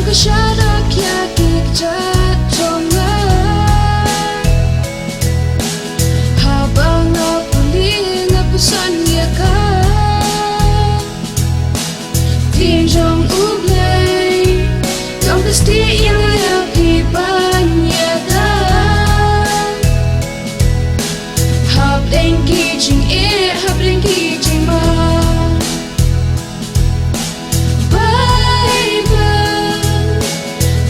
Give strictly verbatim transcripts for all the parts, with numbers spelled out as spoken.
Sharak ïa ki kjat jong nga. Haba nga pule nga pyrshang ïa ka. Ktien jong U Blei, long ka stieh ïa nga ïa phi ban ïada. Hapdeng ki jingeh, hapdeng ki jingma. Baibl,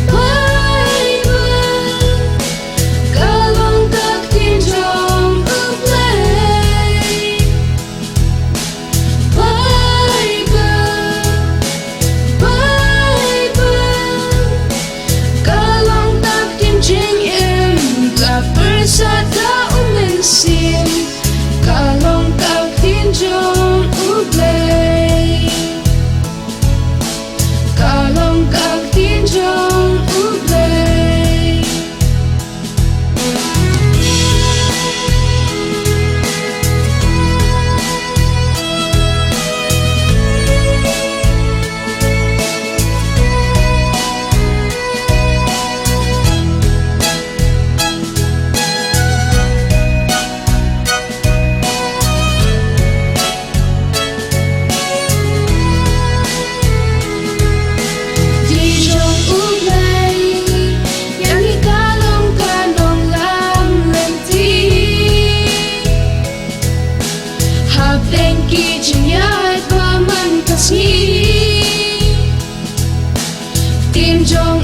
Baibl, ka long ka ktien jong U Blei. Baibl, Baibl, ka long ka ktien jingim, ka pyrshah da U Mynsiem, ka long ka ktien jong U Blei. Ka long ka ktien jong U Blei. Ktien jong U Blei, ïa ngi ka long ka nonglam lynti. Hapdeng ki jingïaid ba man ka sngi. Ktien jong